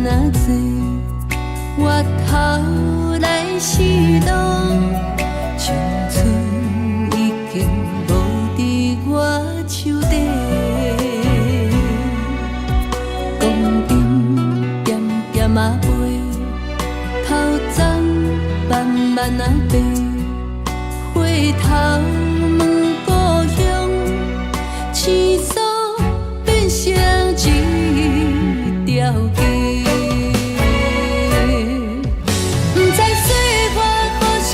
慢仔坐，回頭來是路，青春已經無佇我手底。光陰點點仔飛，頭鬃慢慢仔白，回頭問故鄉，青鎖變成一條街。不知歲月何時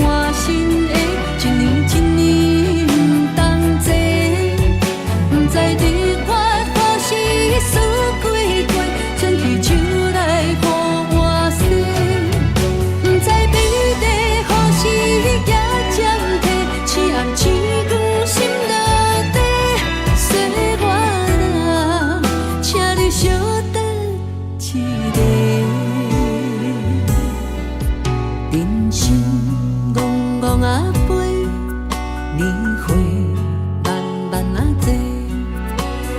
換新的，一年一年不同齊。不知日月何時輸幾回，伸起手來予我洗。不知美麗何時也暫退，痴暗星光心落底。歲月啊，請你小等一下。人生戇戇仔飛，年歲慢慢仔坐，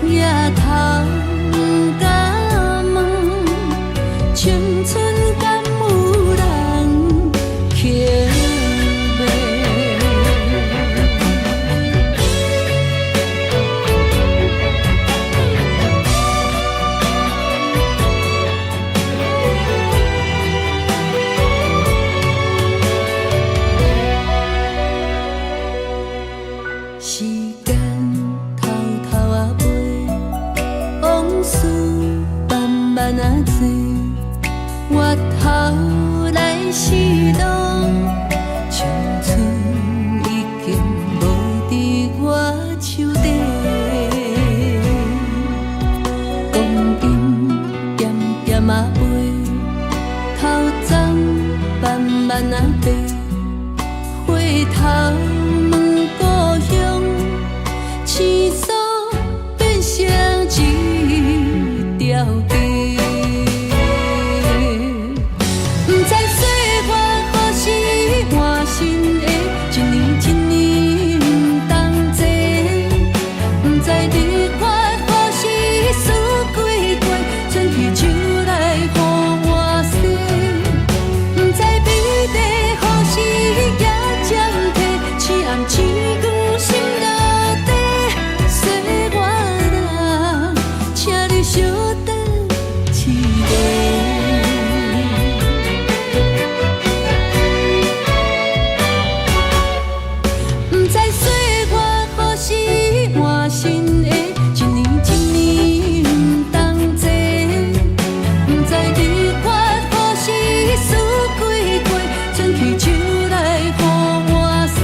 額頭不敢問，青春敢有人肯買？時間偷偷仔飛，往事慢慢仔坐，回頭來是路，青春已經無佇我手底。光陰點點仔飛，頭鬃慢慢仔白，回頭問故鄉，青鎖變成一條街。不知歲月何時換新的，一年一年不同齊。不知日月何時輸幾回，伸起手來予我洗。不知美麗何時也暫退，痴暗星光心落底。歲月啊，請你小等一下。不知歲月何時換新的，一年一年不同齊。不知日月何時輸幾回，伸起手來予我洗。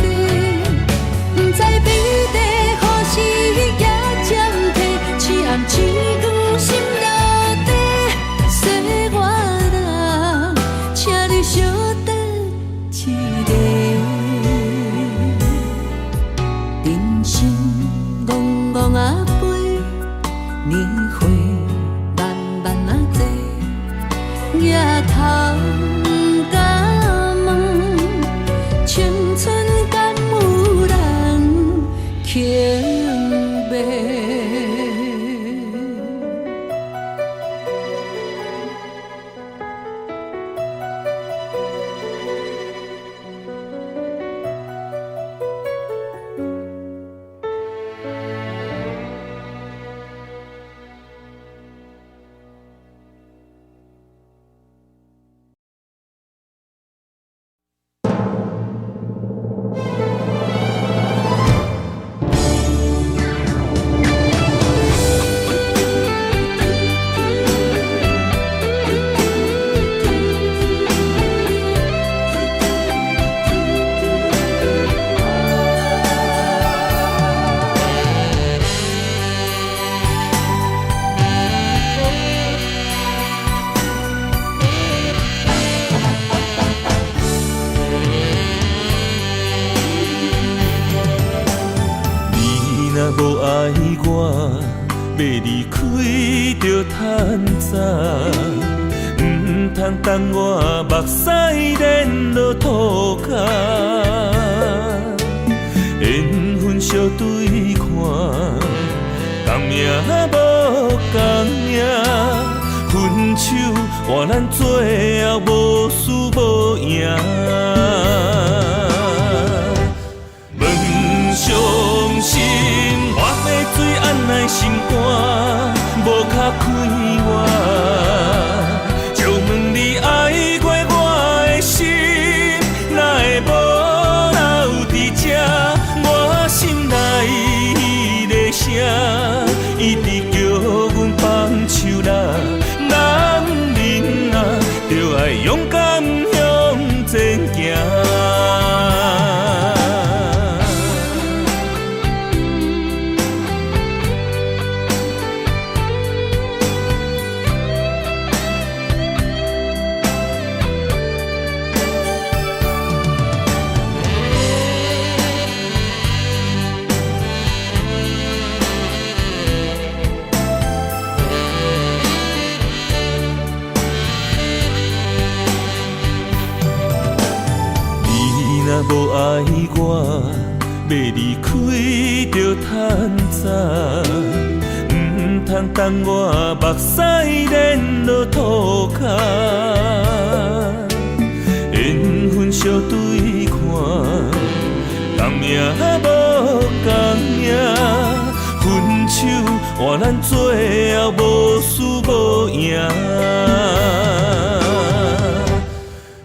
不知美麗何時也暫退，痴暗星光心落底。歲月啊，請你小等一下。人生戇戇仔飛，年歲慢慢仔坐，額頭不敢問，青春敢有人肯買？你若無愛我，欲離開就趁早，毋通等我目屎連落塗跤。緣分相對看，仝命無仝命，分手，換咱最後無輸無贏。問傷心，活欲水按奈心肝，無較快活。就問你愛過我的心，哪會無留佇這？我心內的聲，一直叫阮放手啦。男人啊，著愛勇敢向前行。你若無愛我，欲離開就趁早，毋通等我目屎連落塗跤。緣分相對看，共命無仝影，分手換咱最後無輸無贏。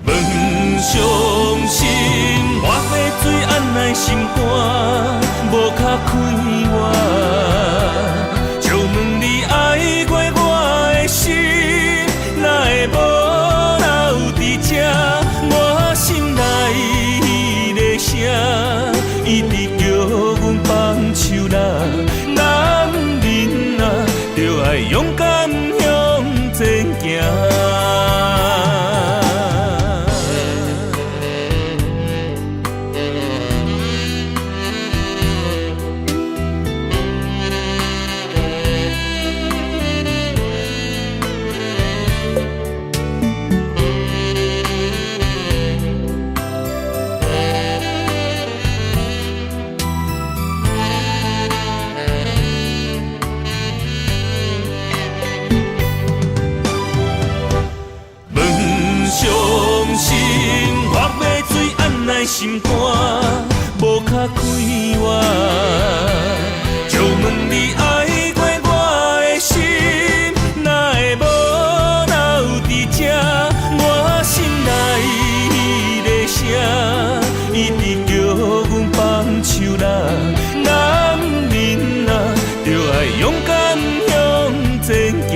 問傷心，活欲水按奈心肝，無較快活。就問你愛過我的心，哪會無留佇這？我心內的聲，一直叫阮放手啦。男人啊，著愛勇敢向前行。問傷心，活欲水按奈心肝，無較快活。就問你愛過我的心，哪會無留佇這？我心內的聲，一直叫阮放手啦。男人啊，著愛勇敢向前行。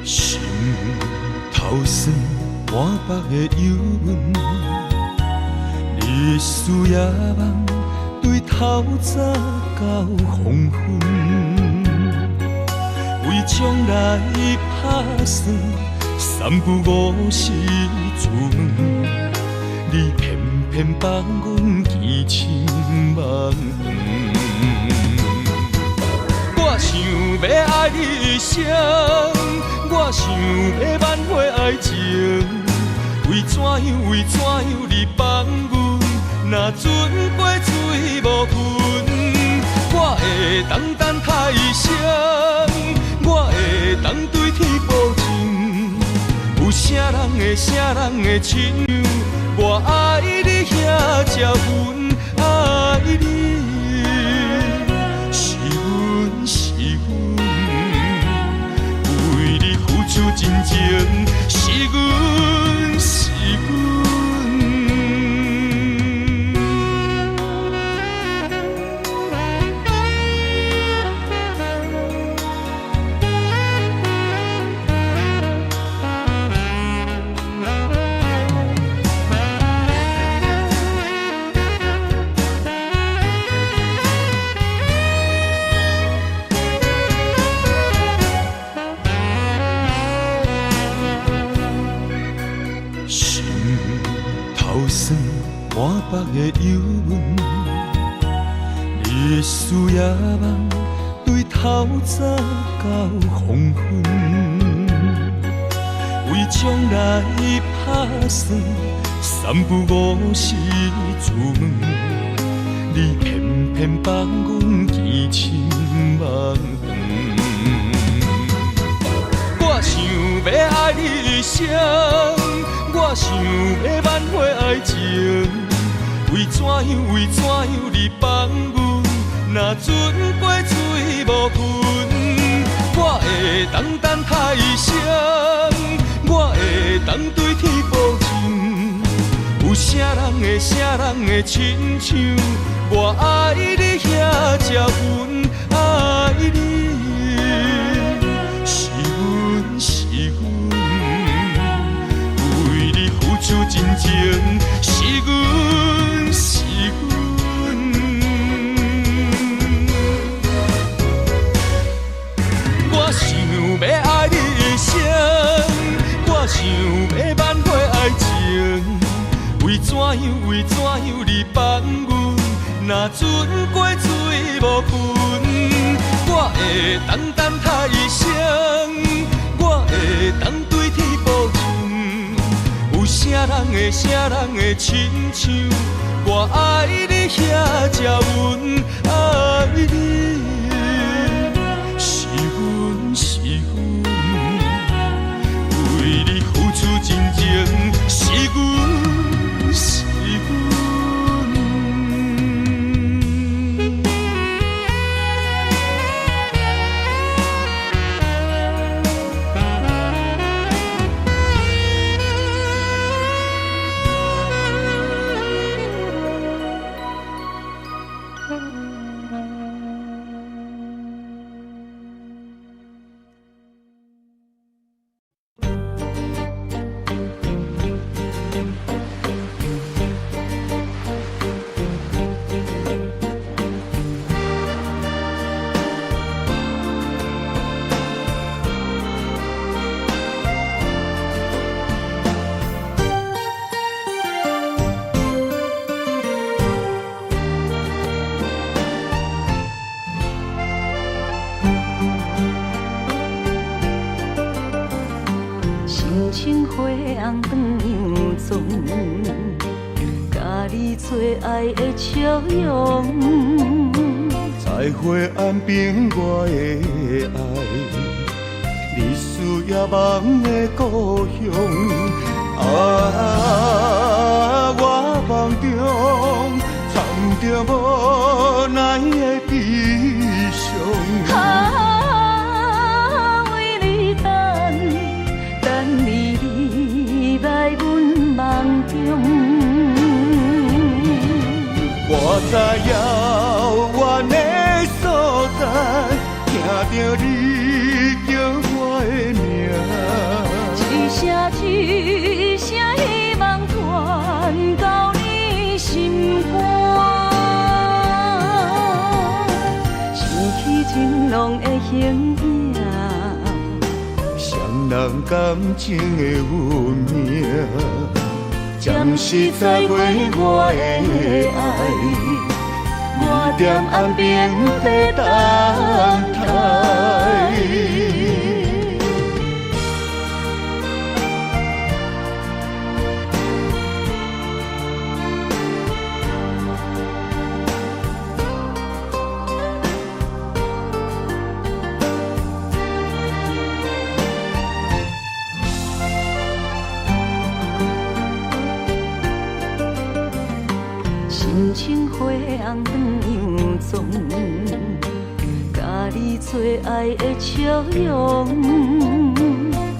心頭酸，半百的憂悶，日思夜夢，對透早到黃昏，為將來拍算，三不五時自問，你偏偏放阮見親夢。我想欲愛你一生，我想欲挽回愛情，為怎樣為怎樣你放阮若船飛水無痕？我會當等待一生，我會當對天保證，有啥人會啥人會親像我愛你遐才阮愛你，是阮是阮。為你付出真情，是阮是阮，头酸满腹的忧闷，日思夜梦，对透早到黄昏，为将来拍算，三不五时自问，你偏偏放阮坚深梦长。我想欲爱你一生，我想欲挽回爱情，为怎样为怎样你放阮若准过水无痕？我会当等他一生，我会当对天保证，有啥人会啥人会亲像我爱你遐才远，爱你是阮是阮，为你付出真情，是阮是阮。我想欲爱你一生，我想欲挽回爱情，为怎样为怎样你放阮若准过水无痕？我会当等他一生，我会当对天保证，有啥人会啥人会亲像我爱你遐才远，爱你是阮是阮，为你付出真情，是阮是阮。心穿花红长洋装，佮你最爱的笑容。在花岸边，我的爱，日思夜梦的故乡。啊，我梦中藏着无奈的悲伤。啊，为你等，等你你来阮梦中。我在遥远的所在，听著你叫我的名。一声一声希望传到你心肝，想起情浓的形影，双人感情的运命，暂时再会我的爱，我踮岸边欲等待。心穿花红长洋装，佮你最爱的笑容。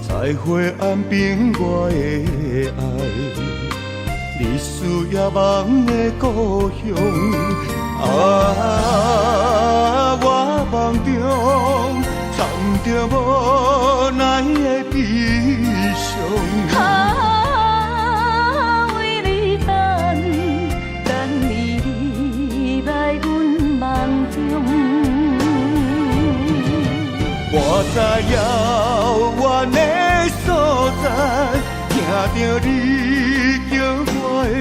在花岸边，我的爱，日思夜梦的故乡。啊，我梦中藏著无奈的悲伤。啊，为你等，等你你来阮梦中。我在遥远的所在，听著你叫我的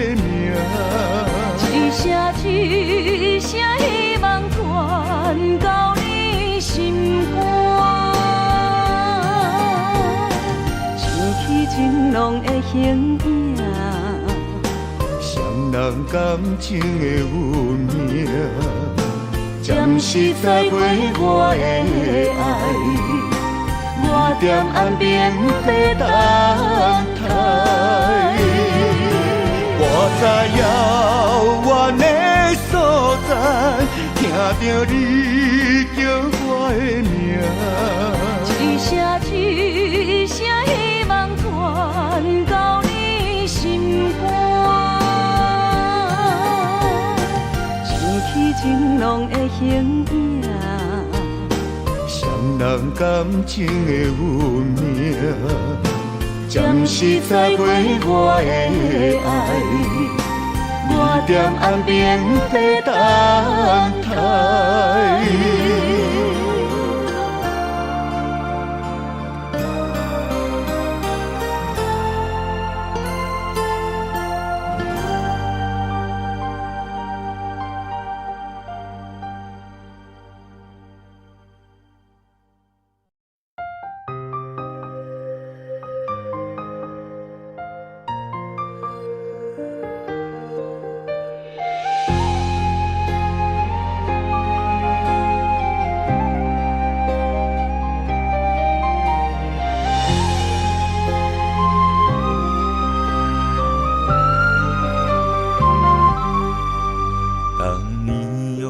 情濃的形影。雙人感情的運命，暫時載過我的愛，我踮岸邊在等待。我在遙遠的所在，聽著你叫我的名。一聲一聲希望傳到你心肝，想起情濃的形影。雙人感情的運命，暫時載過我的愛，我踮岸邊在等待。當你用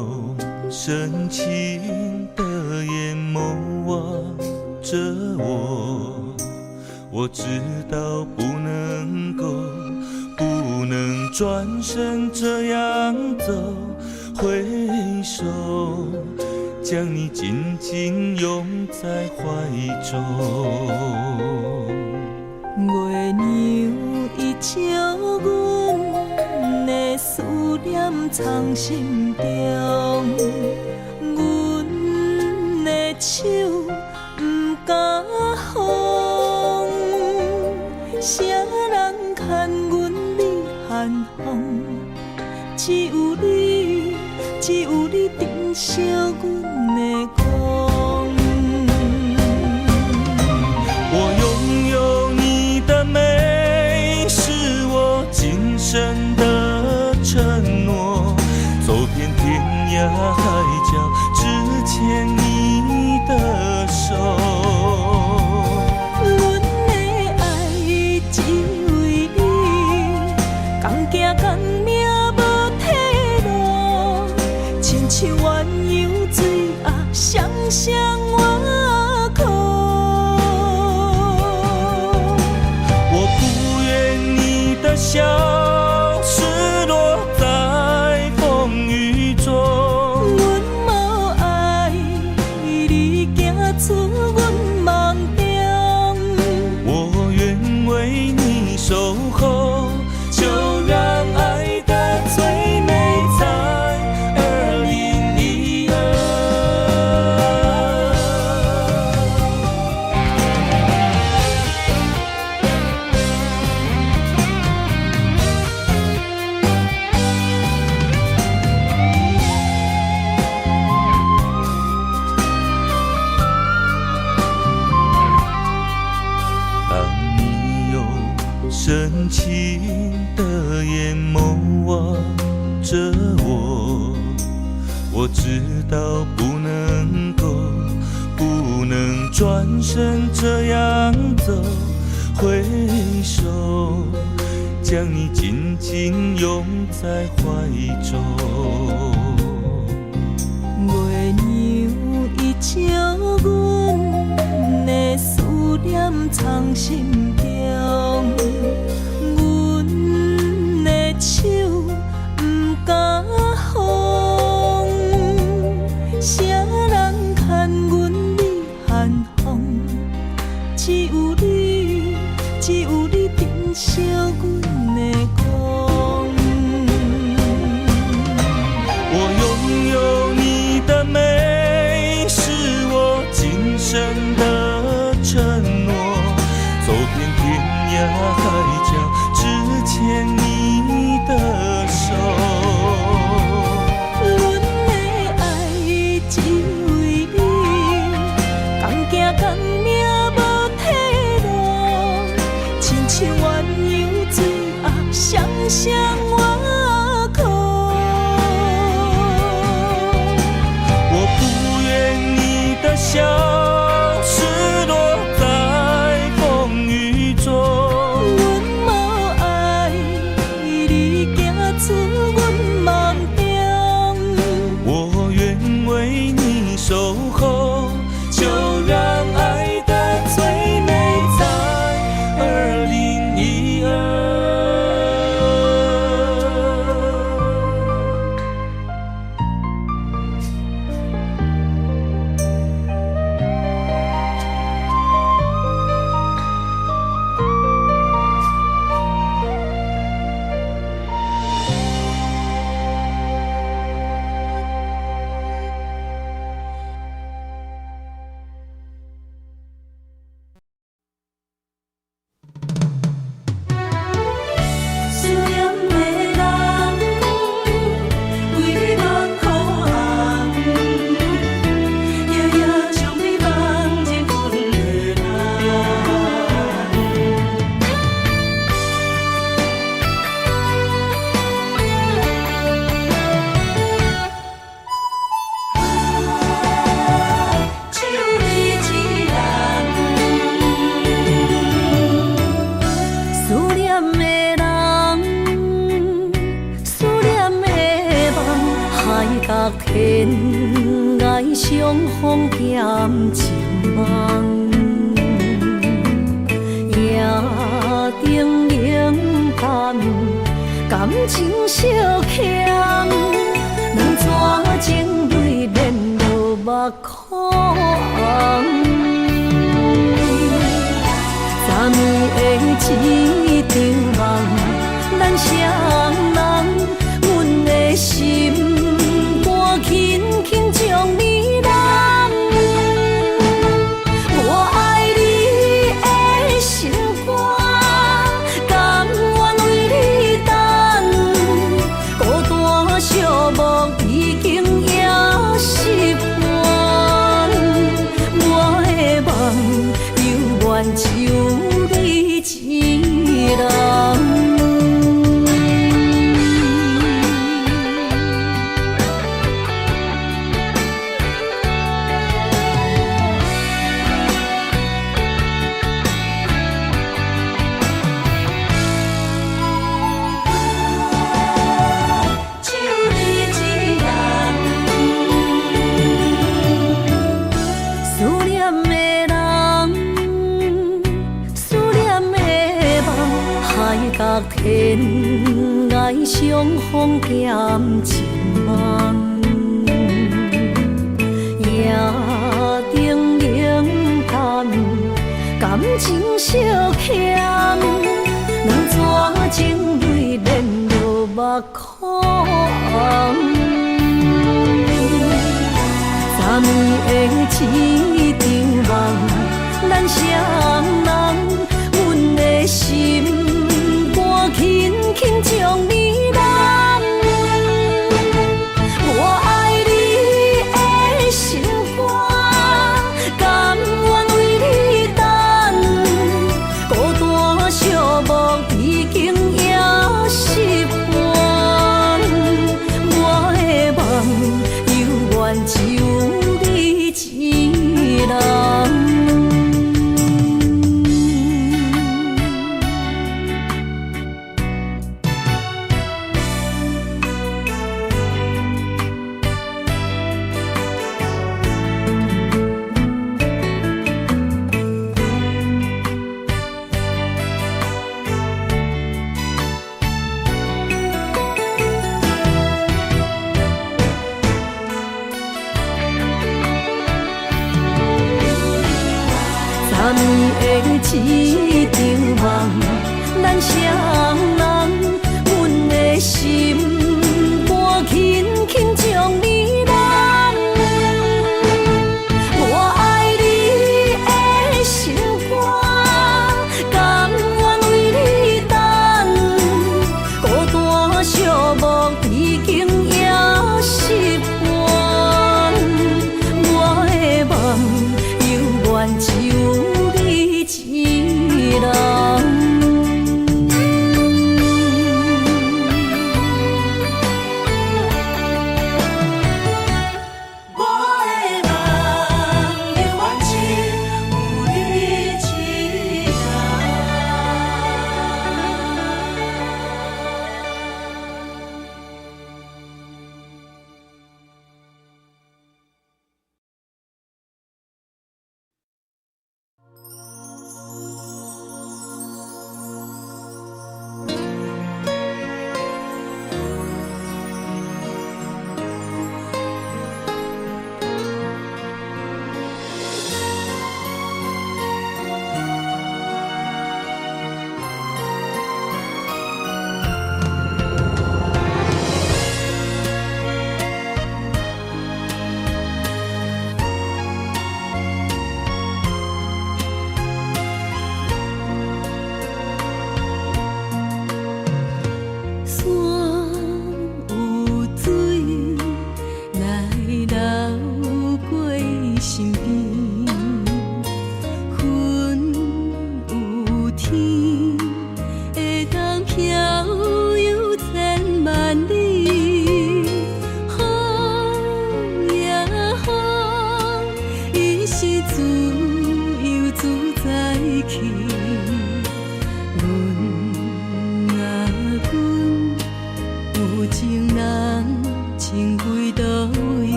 深情的眼眸望著我，我知道不能夠，不能轉身這樣走，揮手將你緊緊擁在懷中。月娘伊笑阮的思念藏心中，阮的手毋敢放，啥人牽阮你寒風？只有你，只有你珍惜阮的光。我擁有你的美，是我今生的承諾，走遍天涯海角，只牽你的手。阮的愛只為你，仝行仝命無退路，親像鴛鴦水仔，雙雙倚靠。我不願你的笑失落在風雨中。阮無愛你行出阮夢中，我願為你守候，就讓愛的最美在2012。當你用深情的眼眸望著我，我知道不能夠，不能轉身這樣走，揮手將你緊緊擁在懷中。月娘伊笑阮的思念藏心中，阮的手毋敢放，啥人牽阮你寒風？只有你，只有你珍惜阮的光。我擁有你的美，是我今生的承諾，走遍天涯海角，只牽你的手。阮的愛只為你，仝行仝命無退路，親像鴛鴦水仔，双雙倚靠。我不願你的笑是落在風雨中。阮無愛你行出阮夢中。我願為你守候，就讓愛的最美在2012。思念的人，為你目眶紅，夜夜將你放入阮的夢。只有你一人。思念的人，思念的夢，海角天涯相逢兼情夢。夜燈冷淡，感情相欠，兩逝情淚連落目眶紅。昨暝的一場夢，咱雙人，阮的心肝輕輕將你攬。我愛你的心肝，甘願為你等，孤單寂寞已經也習慣。我的夢猶原只有你一人。只有你一人。思念的人，思念的夢，海角天涯相逢兼情夢。夜燈冷淡，感情相欠，兩逝情淚連落目眶紅。昨暝的一場夢，咱雙人，阮的心肝輕輕將你攬。我愛你的心肝，甘願為你等，孤單寂寞已經也習慣。我的夢猶原只有你一人。昨暝的一場夢，咱雙人，阮的心肝輕輕將你攬。我愛你的心肝，甘願為你等，孤單寂寞已經也習慣。我的夢猶原只有你一人。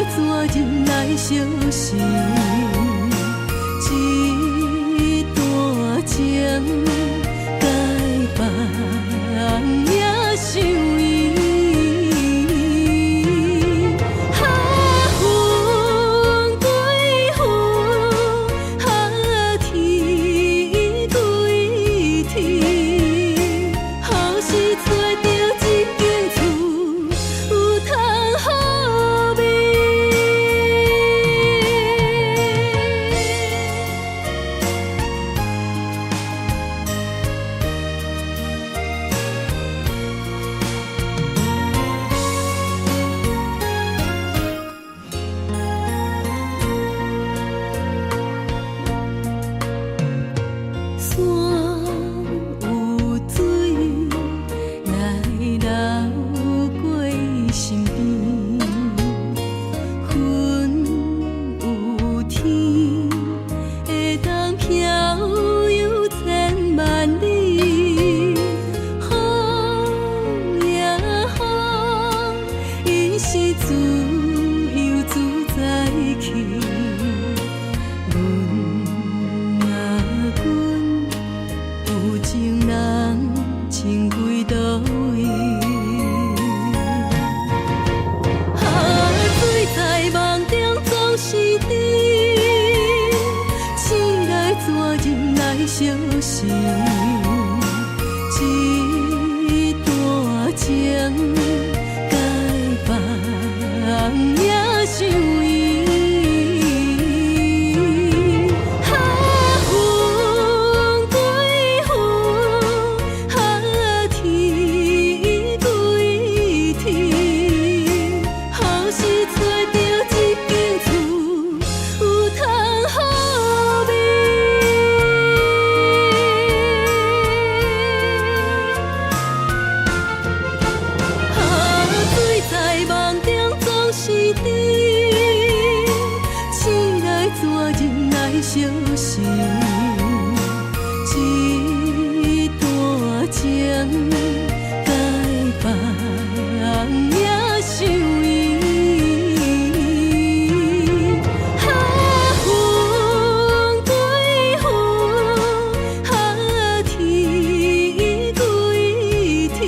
怎忍來相思？這段情共別人也相依。啊，云歸雲，啊，天歸天，何時揣著這間厝有通好眠？山有水來流過身邊，雲有天會當飄遊千萬里。風呀風，伊是自由自在去。阮啊阮，有情人情歸佗位？啊，醉在夢中總是甜，醒來怎忍來相思？這段情共別人也相依。啊，雲歸雲，啊，天歸天，何時揣著這間厝有通好眠？啊，醉在夢中總是甜，醒來怎忍來相思？這段情共別人也相依。啊，雲歸雲，啊，天歸天，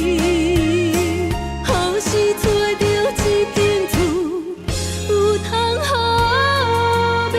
何時揣著這間厝有通好眠？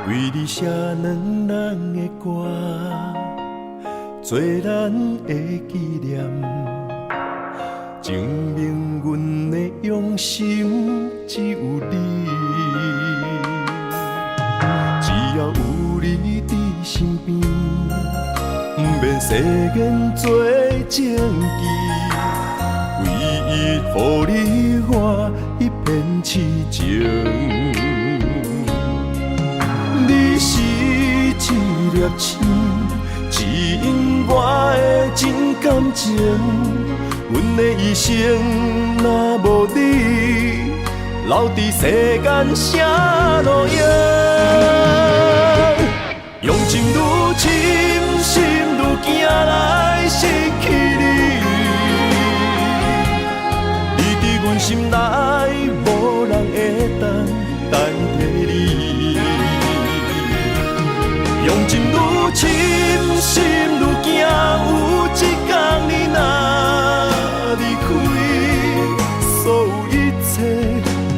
為你寫兩人的歌，做咱的紀念，證明阮的用心只有你。只要有你佇身邊，毋免世間做證據，唯一予你我一片痴情。你是這粒星，指引我的真感情。阮的一生若無你，留佇世間啥路用？用情愈深，心愈驚來失去你。你佇阮心內，無人會當代替你。用情愈深，心愈驚，有一天你若離開，所有一切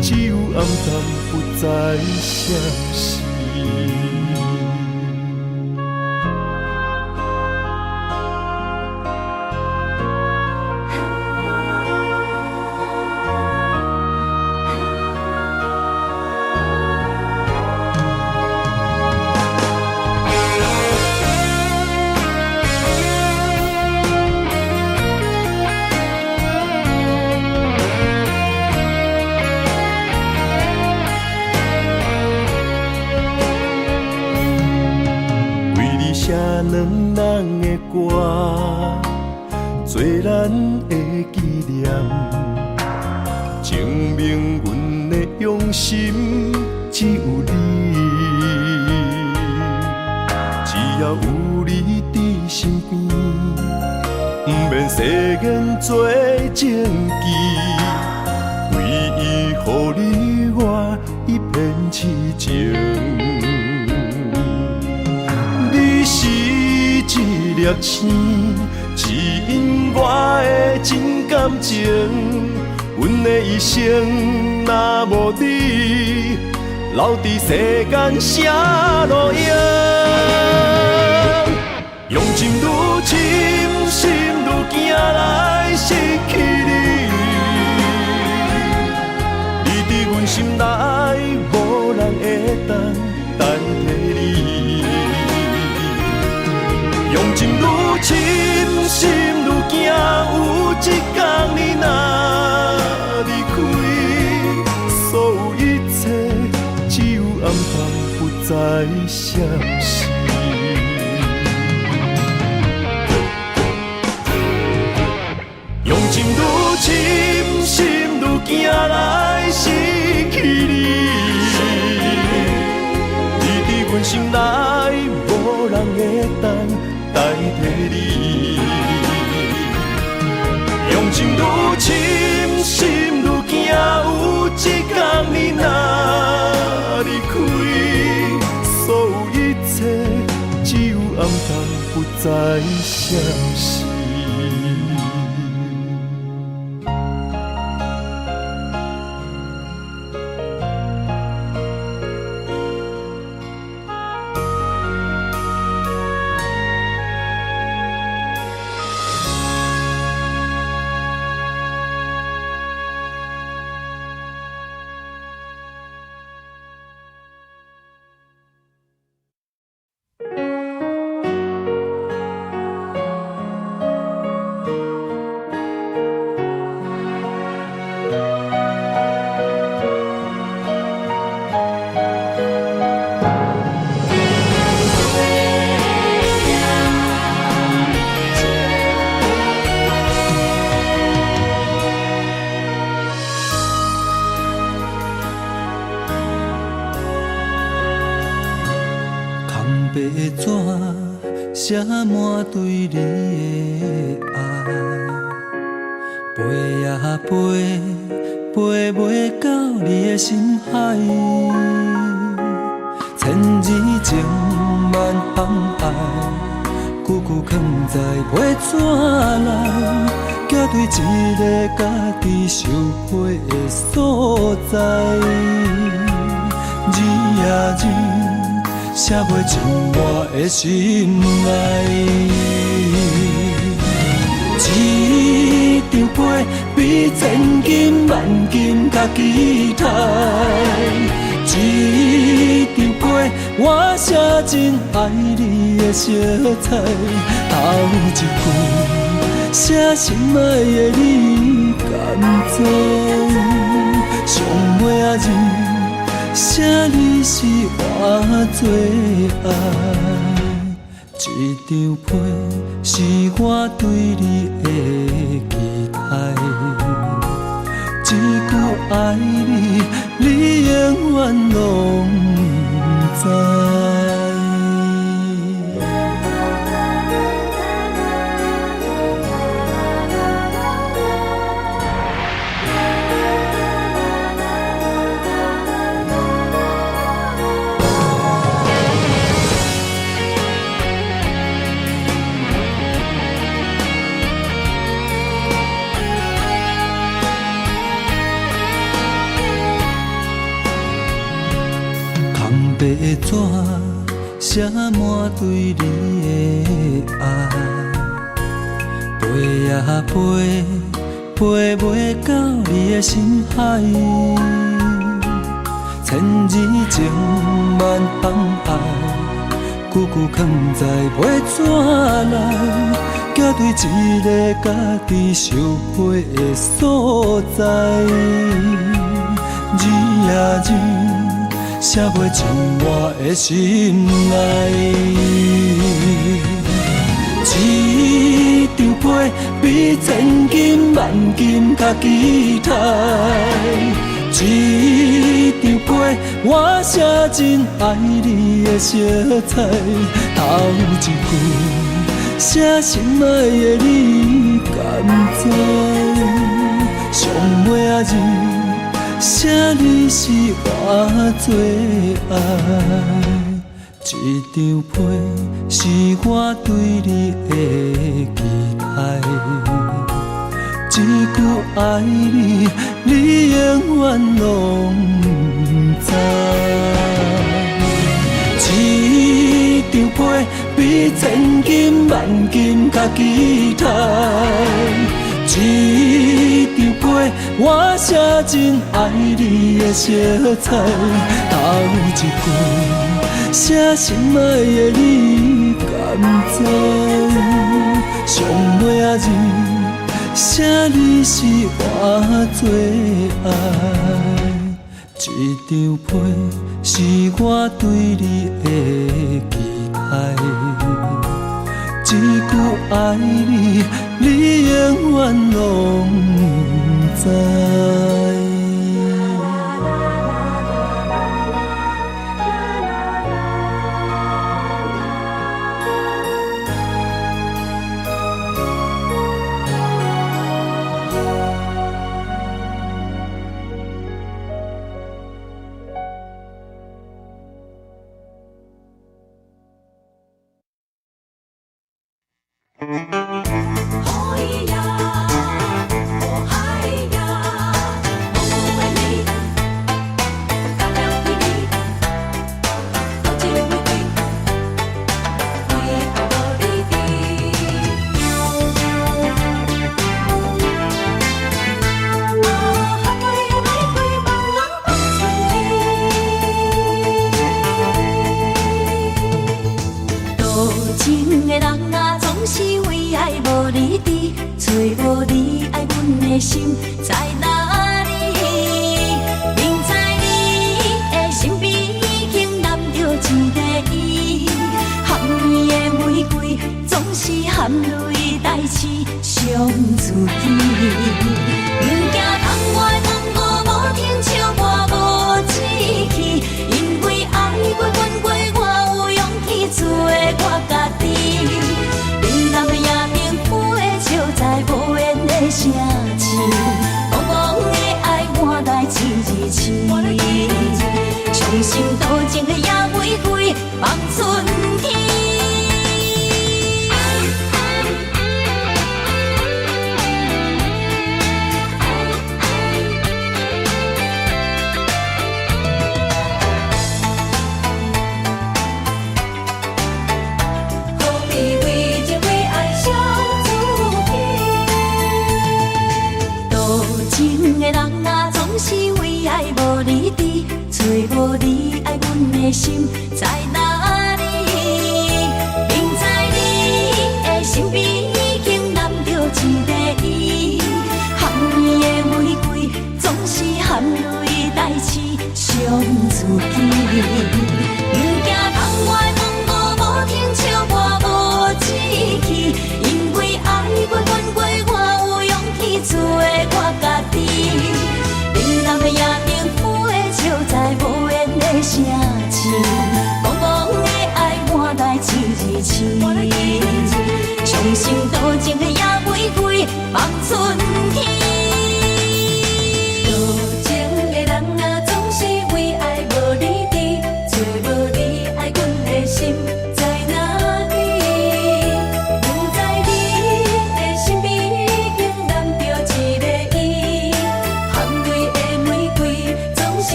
只有暗淡，不再相識。咱的紀念，證明阮的用心只有你。只要有你佇身邊，毋免世間做證據，唯一予你我一片痴情。你是一粒星，指引我的真感情。阮的一生若無你，留佇世間啥路用？用情愈深，心愈驚來失去你。你佇阮心內，無人會當代替你。用情愈深，心愈驚，有一天你若離開，所有一切只有暗淡，不再閃爍。用情愈深，心愈驚來失去你。你佇阮心內，無人會當代替你。用情愈深，心愈驚，有一天你若離開，所有一切只有暗淡，不再閃爍。空白紙寫滿對你的愛，飛啊飛，飛袂到你的心海。千字情萬行愛，久久囥在皮紙內，寄對一个家己受批的所在。字啊字，寫袂進我的心內。一張批比千金萬金較期待，一張批我寫真愛你的色彩。頭一句寫心愛的你敢知？上尾仔字寫你是我最愛。一張批是我對你的期待，一句愛你，你永遠攏不知。空白紙寫滿對你的愛，飛啊飛，飛袂到你的心海。千字情萬行愛，久久囥在皮紙內，寄對一个家己受批的所在。字啊字，寫袂進我的心內。一張批批比千金萬金較期待。一張批，我寫真愛你的色彩。頭一句寫心愛的你，敢知？上尾仔字寫你是我最愛。這張批是我對你的期待。這句愛你，你永遠攏毋知。這張批比千金萬金較期待。這張批，我寫真愛你的色彩。頭一句寫心愛的你，敢知？上尾仔字寫你是我最愛。這張批是我對你的期待。這句愛你，你永遠攏毋知。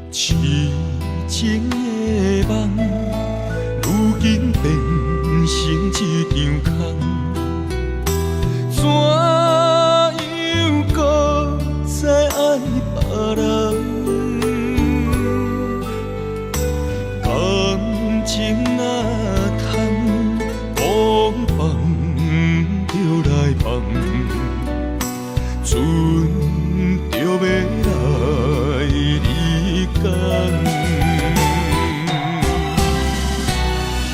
痴情的夢，如今變成一場空。怎樣閣再愛別人？感情若空，講放就來放，船著欲來離港。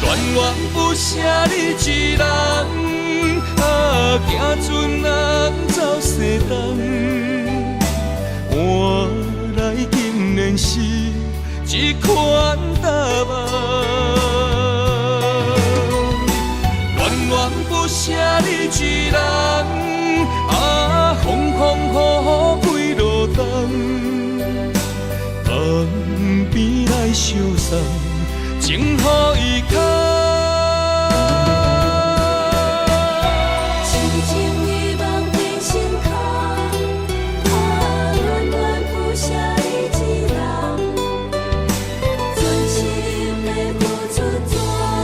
恋恋不捨你一人，啊，行船人走西東，換來竟然是這款答案。戀戀不捨你一人，啊，風風雨雨幾落冬，江邊來相送，情予伊空。痴情的夢變成空，啊，恋恋不捨你一人，全心的付出怎樣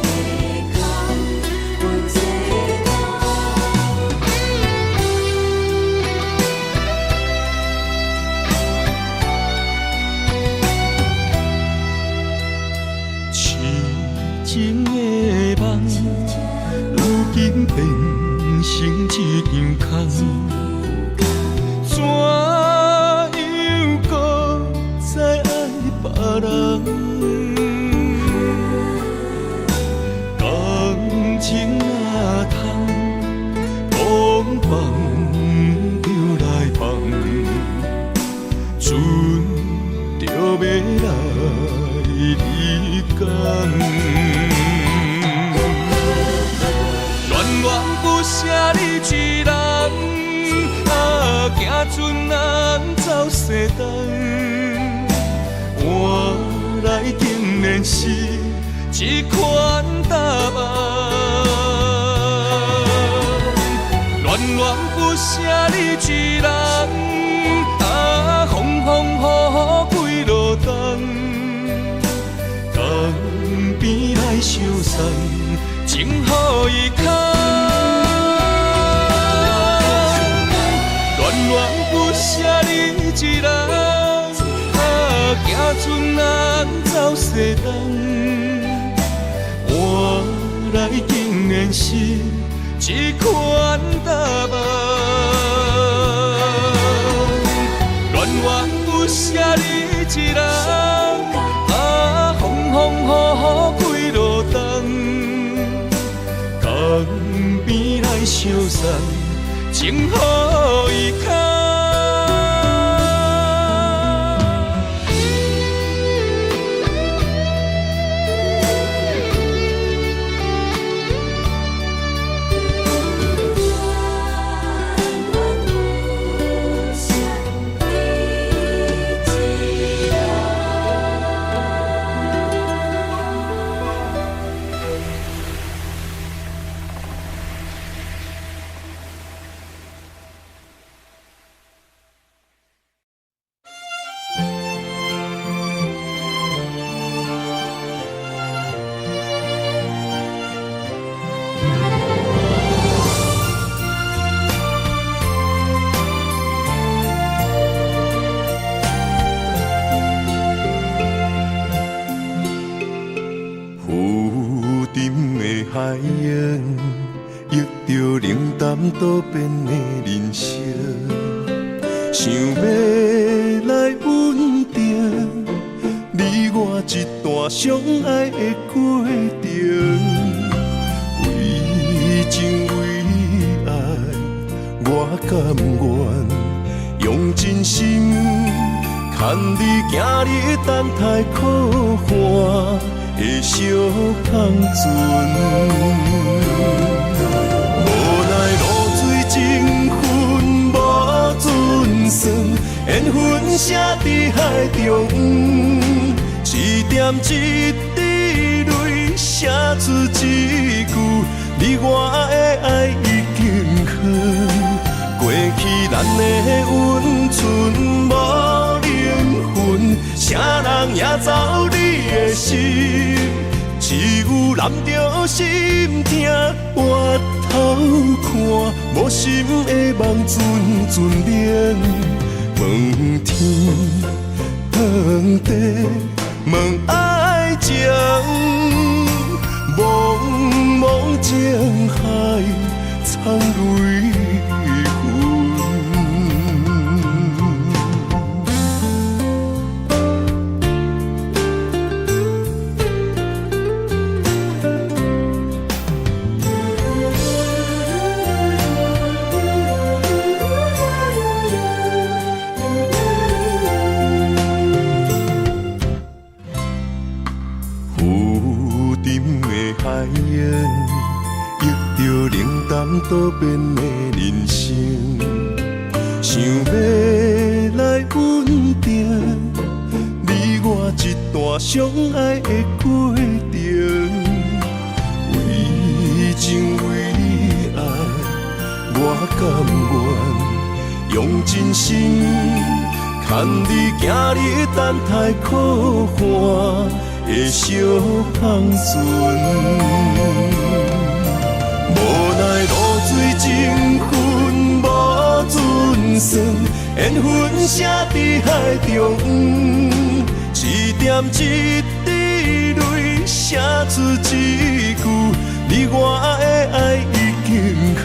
會空？阮世人。痴情的夢，如今變成一場空。怎樣閣再愛別人？感情若空，講放就來放，船著欲來離港。戀戀不捨你一人，啊，行船人走西東，換來竟然是這款答案。戀戀不捨你一人，啊，風風雨雨幾落冬，江邊來相送，情予伊空。戀戀不捨你一人，啊，行船人走西東，換來竟然是這款答案。戀戀不捨你一人，啊，風風雨雨幾落冬，江邊來相送，情予伊空。恋恋不捨你一人。浮沉的海洋，遇著冷淡多變的人生，想欲來穩定你我這段相愛的過程。為情為愛，我甘願用真心牽你行入等待苦寒的小空船。無奈路點一滴淚，寫出一句你我的愛已經遠。過去咱的溫存無靈魂，誰人贏走你的心？只有攬著心疼，回頭看，無心的夢陣陣冷。問天，問地，問愛情，茫茫情海，藏淚痕。浮沉的海洋，忆著冷淡多變的人生，想欲來穩定你我這段相愛的過程。為情為愛，我甘願用真心牽你行入等待苦寒的小帆船。無奈露水情分無準算，緣分寫佇海中央，一點一滴淚寫出一句你我的愛已經遠。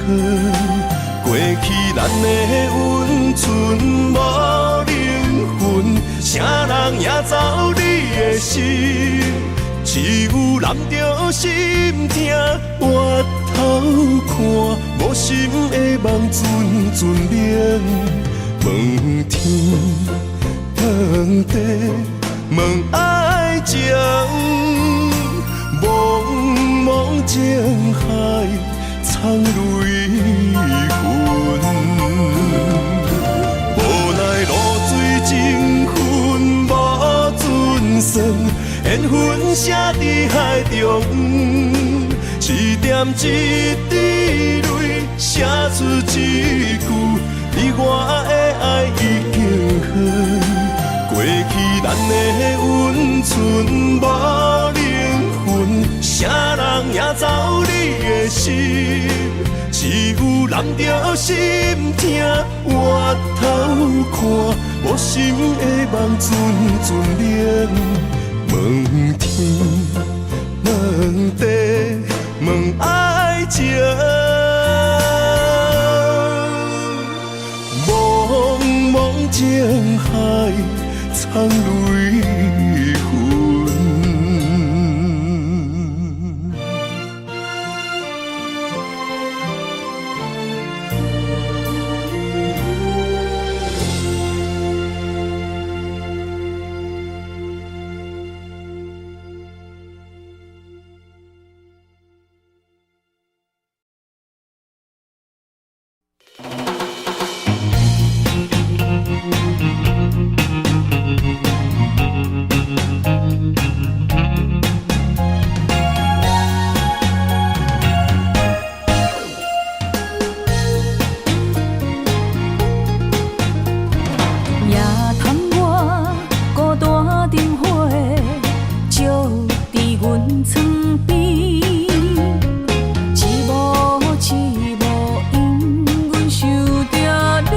過去咱的溫存無靈魂，誰人贏走你的心？只有攬著心疼，回頭看，無心的夢陣陣冷。問天，問地，問愛情，茫茫情海，藏淚痕。無奈露水情分無準算，緣分寫佇海中央，一點一滴淚寫出一句你我的愛已經遠。過去咱的溫存無靈魂，誰人贏走你的心？只有攬著心疼，回頭看，無心的夢陣陣冷。問天，問地，問愛情，茫茫情海，藏淚痕。也通我孤單燈火照佇阮床邊，一幕一幕因阮想著你，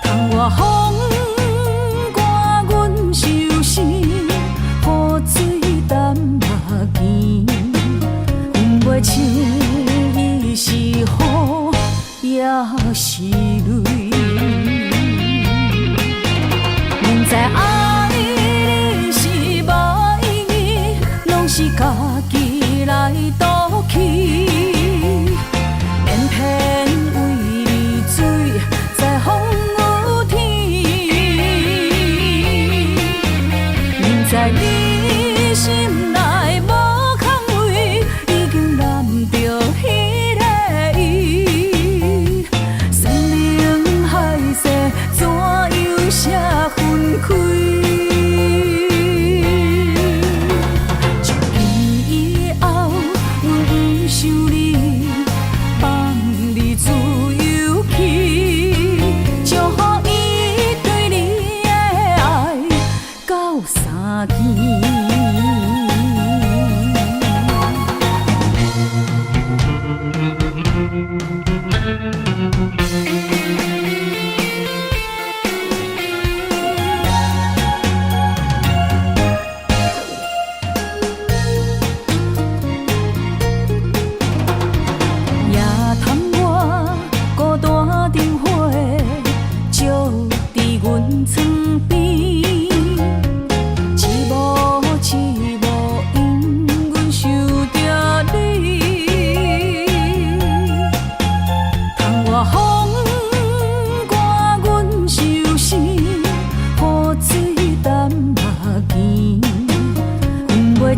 窗外風寒阮相思，雨水澹目墘，分袂清伊是雨抑是淚。明知愛你是無意義，攏是家己來賭氣，偏偏為你醉在風雨天。明知你心內無空位，已經攬著彼个伊，山盟海誓怎樣寫分開？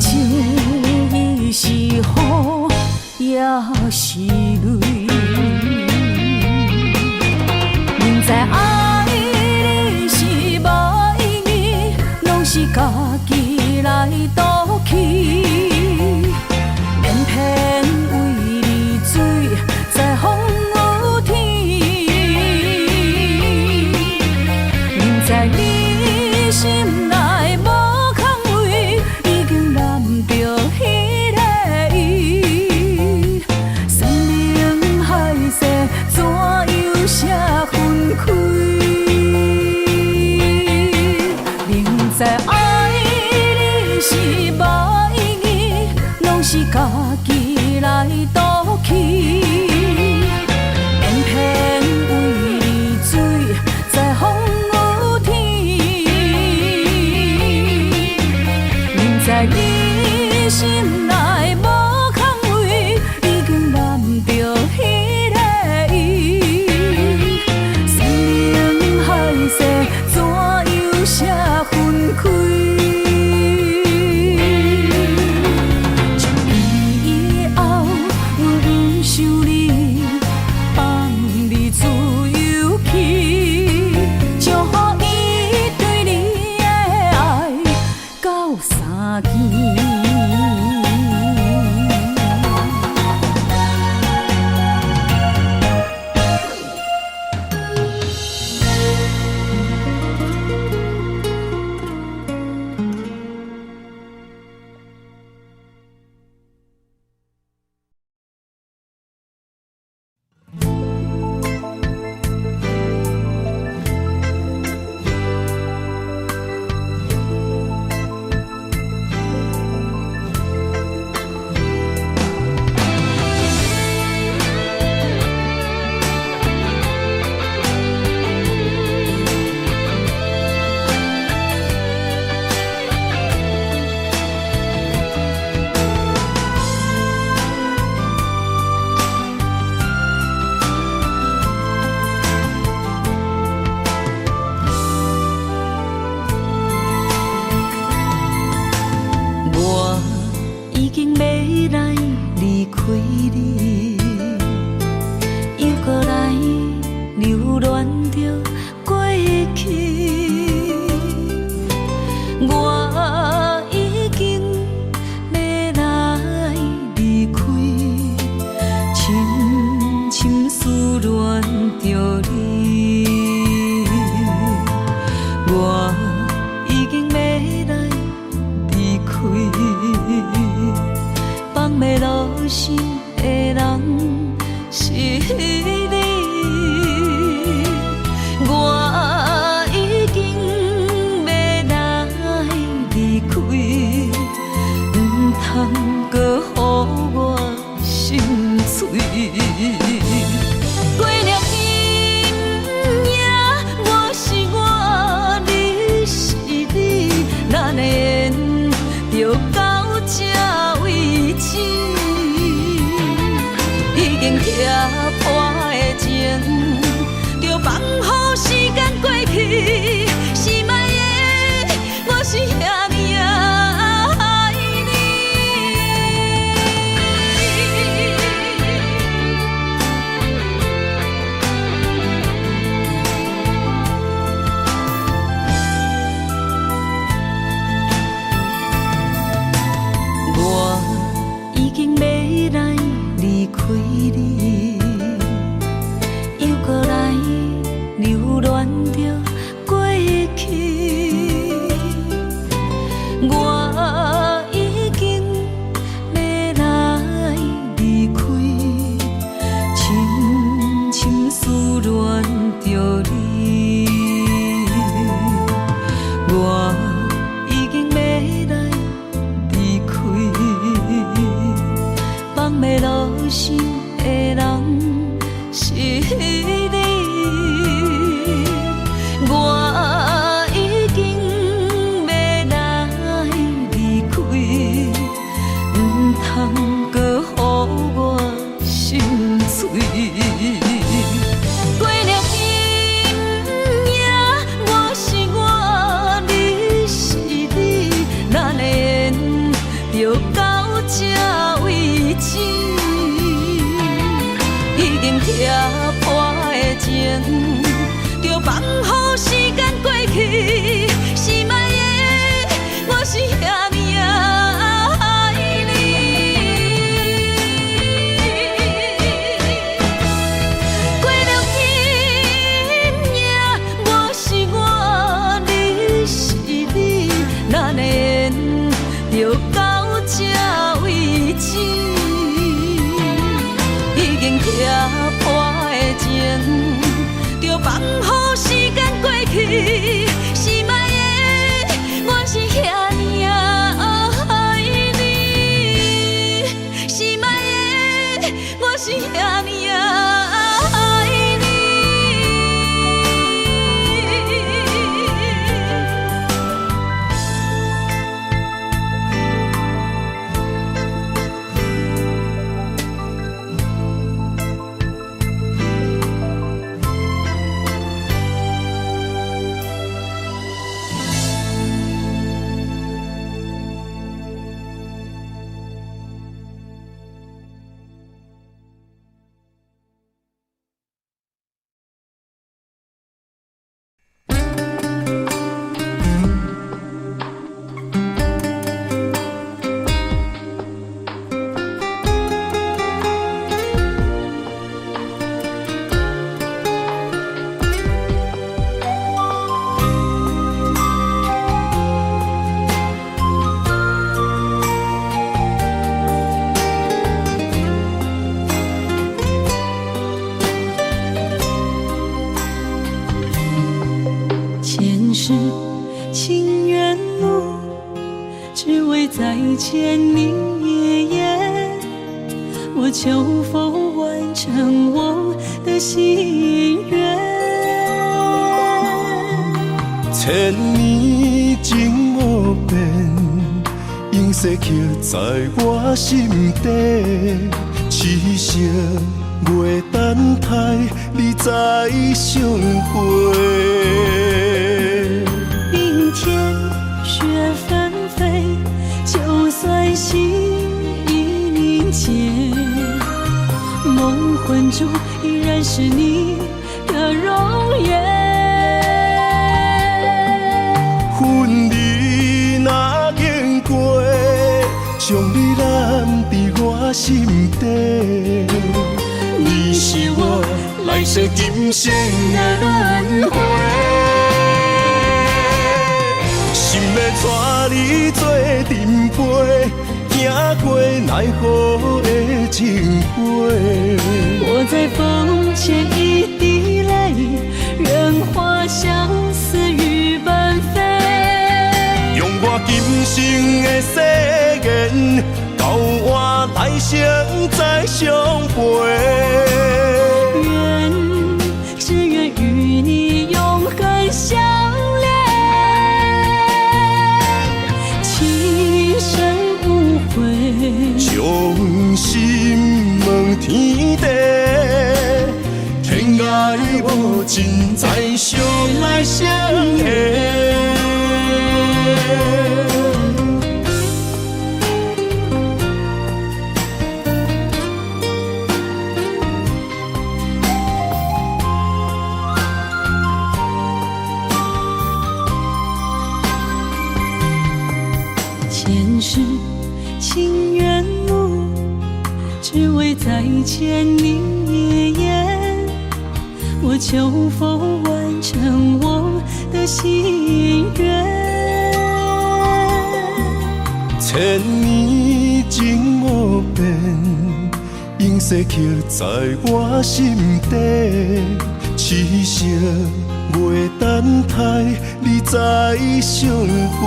像伊是雨，也是淚。明知愛你是無意義，攏是家己來賭氣，偏偏為你醉在風雨天。明知你心內無空位，已經攬著彼個伊，山盟海誓怎樣寫分開？明知愛你是無意義，攏是家己來賭氣，偏偏為你醉在風雨天。明知你心內無空位，已經攬著彼個伊，山盟海誓怎樣寫分開？從以後，阮毋想你，放你自由去，祝予伊對你的愛到三更。我已經欲來離開你，又閣來留戀著過去。我已經欲來離開，深深思戀著你。我已經欲來離開，放袂落心的人是你。我已經欲來離開，毋通閣予我心碎。幾粒陰影，我是我，你是你，咱的緣就到這為止。已經拆破的情，著放予時間過去。是莫的，我是遐爾仔愛你。情，著放予時間過去，是莫會，我是遐爾仔愛你。過了今夜，我是我，你是你，咱的緣就到這為止。已經拆破的情，就放予時間過去，是莫會，我是遐爾仔愛你，是莫會，我是遐爾仔愛你。前世情緣路，只為再見你一眼。我求否完成我的心願？千年情無變，永世刻在我心底。痴心袂等待你再相會。冰天雪紛飛，就算心已凝結，夢魂中依然是你的容顏。分離若經過，將你攬佇我心底。你是我來世今生的輪迴，心欲帶你做陣陪，行過奈何的情話。我在風前一滴淚，願化相思雨般飛。用我今生的誓言，交換來生再相陪。願只願與你永恆相戀，情深無悔。將心問天地，天涯無盡，再相愛相會。前世情緣路，只為再見你一眼。我求否完成我的心願？千年情無變，永世刻在我心底。痴心袂等待你再相會。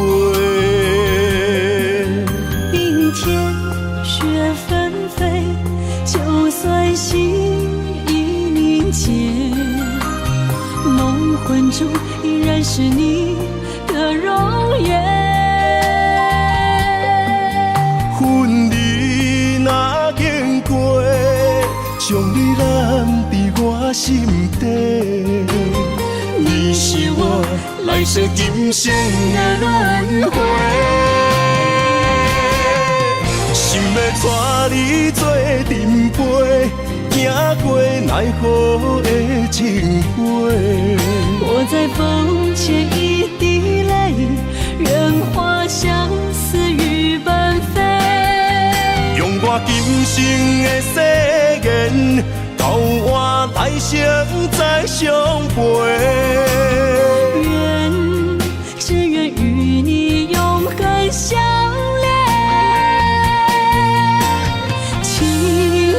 冰天雪紛飛，就算心已凝結，夢魂中依然是你的容顏。分離若經過，將你攬佇我心底。你是我來世今生的輪迴，心欲帶你做陣陪，行行过奈何的情花。我在风前一滴淚，願化相思雨般飛。用我今生的誓言，到換來生再相陪。願，只願與你永恆相戀，情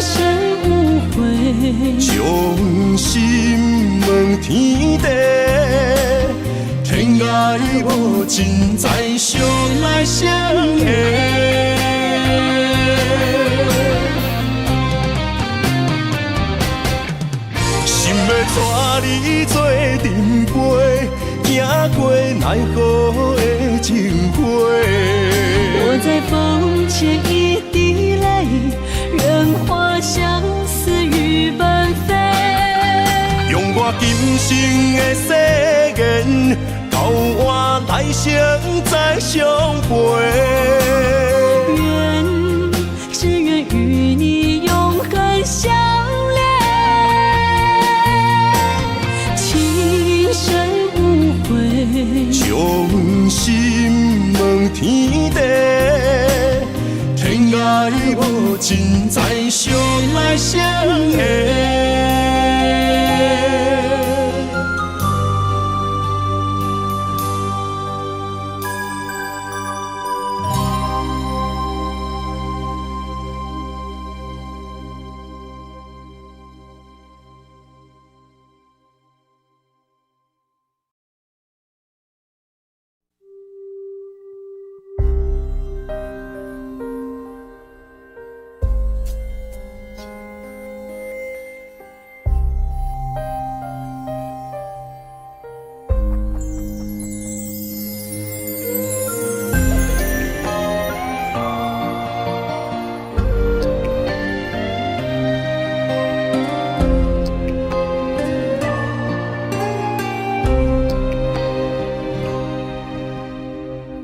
深無悔。將心問天地，天愛無盡，再相來相下。心欲帶你做陣飛，行過奈何的情花。我在風前一滴淚，願化相思雨般飛。用我今生的誓言，到換來生再相陪。願，只願與你永恆相戀，情深無悔。將心問天地，天愛無盡，再相來相下。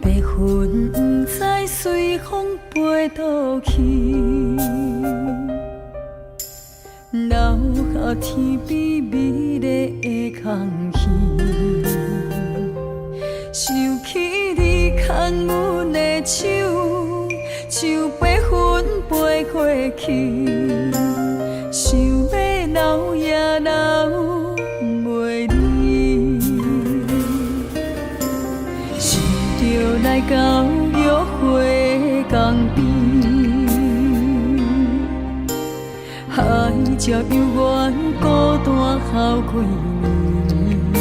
白雲不知隨風飛倒去，留下天邊美麗的空虛。想起你牽阮的手，像白雲飛過去，想欲留也留袂離。想著來到約會江邊，海角猶原孤單好幾年，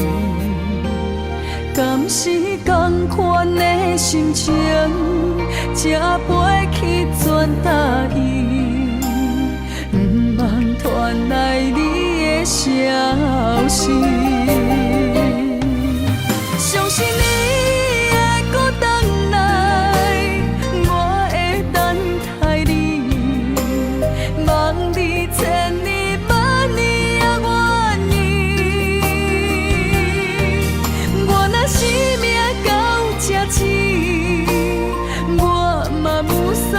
敢是仝款的心情，才飛去全台伊，毋茫傳來你的消息。相信你會閣轉來，我會等待你，望你千年萬年也願意。我若生命到這止，我嘛無所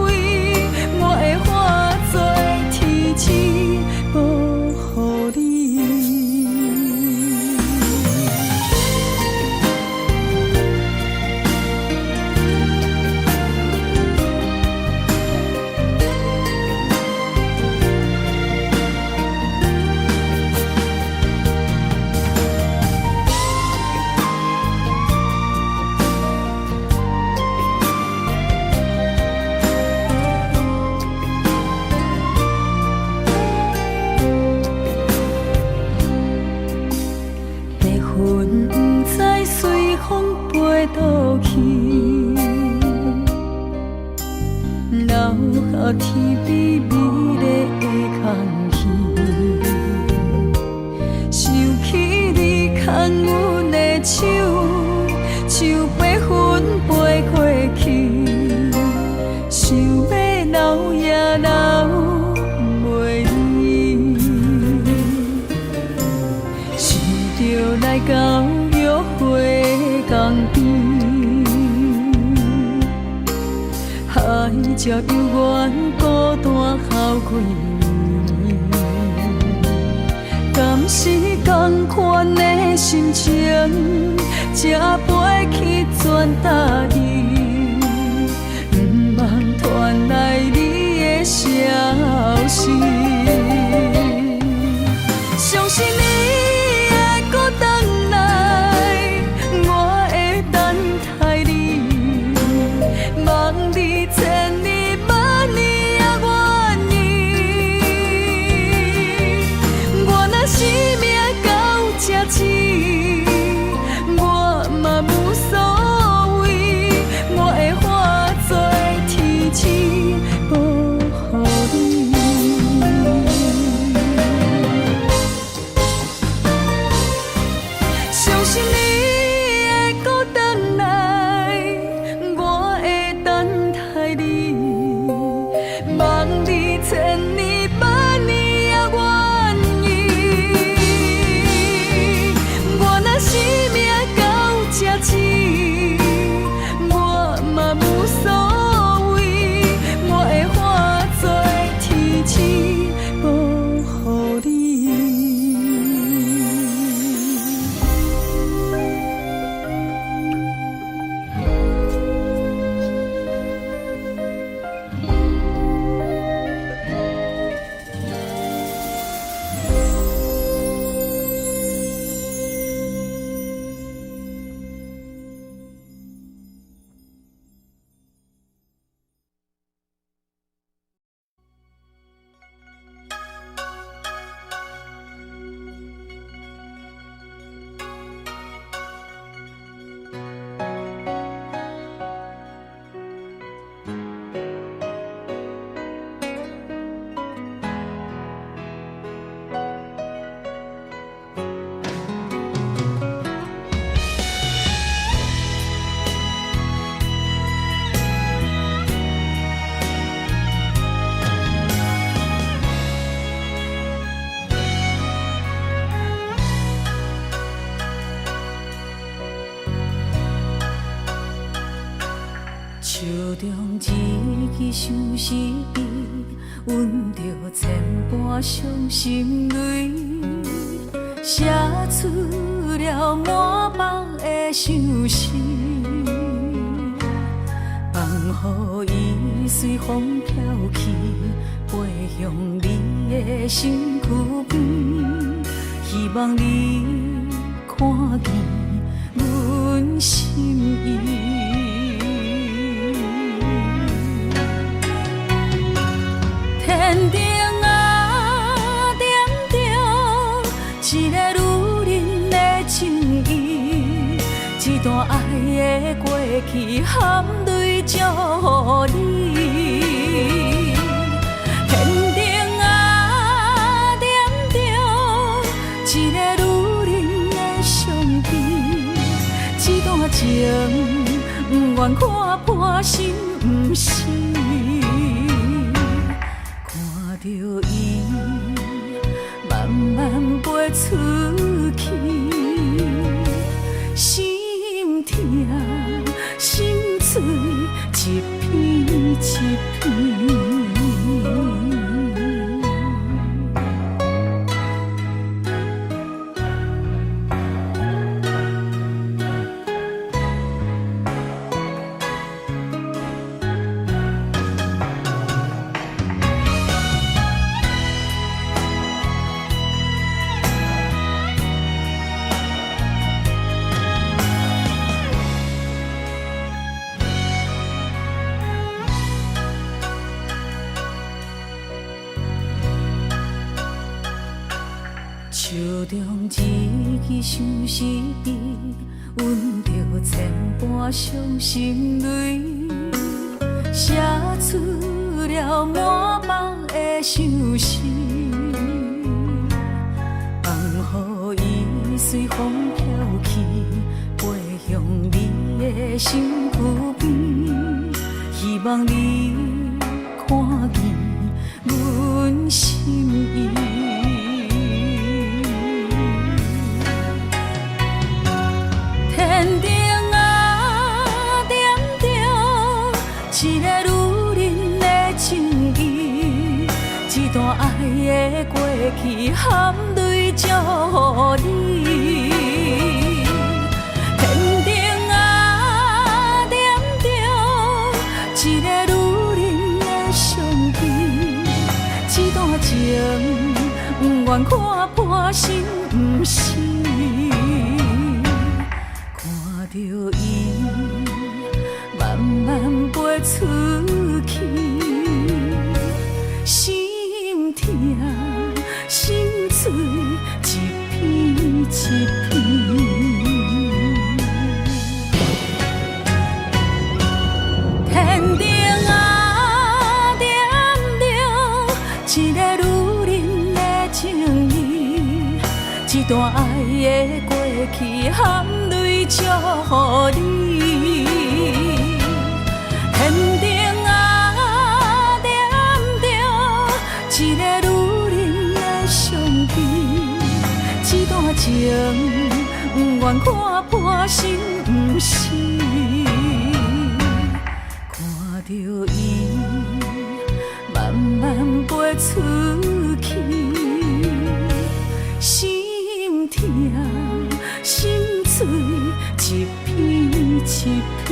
謂，我會化作天使保護你。白雲不知隨風飛倒去，留下天邊美麗的空虛。想起你牽阮的手，像白雲飛過去，想欲留也留袂離。想著來到約會江邊，海角猶原孤單好幾年，是仝款的心情，才飛去全台語，毋茫傳來你的消息。相信你會閣轉來，我會等待你，望你千年萬年也願意。我若生命到這止，我嘛無所謂，我會化做天使保護你。相信你會閣轉來，我會等待你，望你千年萬年也願意。我若生命到這止，我嘛無所謂，我會化做天使保護你。手中一支相思笔，温著千般伤心泪，写出了满腹的相思，放予伊随风飘去，飞向你的身躯边，希望你看见阮心意。天顶啊，点著一个女人的情意，这段爱的过去含泪祝予你。天顶啊，点著一个女人的伤悲，这段情不愿看破心毋死。看著伊慢慢飞出去，心痛心碎一片一片。手中一支相思笔，温著千般伤心泪，写出了满腹的相思，放予伊随风飘去，飞向你的身躯边，希望你看见阮心意。天顶啊，点著一个女人的情意，这段爱的过去含泪祝予你。天頂仔點著一个女人的傷悲，這段情毋願看破心毋死，看著伊慢慢飛出去，心疼心碎一片一片。天頂仔點著一个女人的情意，這段愛的過去含淚祝予你。天頂仔點著一个女人的傷悲，這段情毋願看破心毋死。看著伊慢慢飛出去，心疼心碎一片一片。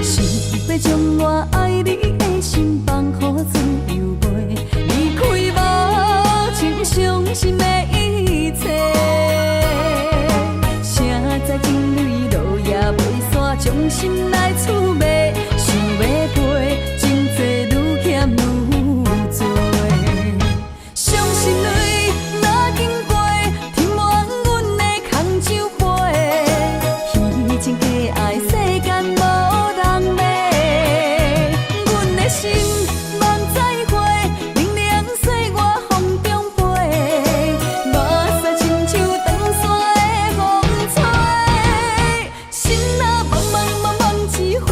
想欲將我愛你的心放予自由飛，離開無情傷心的一切。誰知情淚落也袂散，將心來出賣，想欲飛，情濟愈欠愈多。傷心淚若經過，填滿阮的空酒杯。虛情假愛世間無人買，阮的心夢再會，冷涼歲月風中飛，目屎親像長山的風吹，心若茫茫茫茫一回。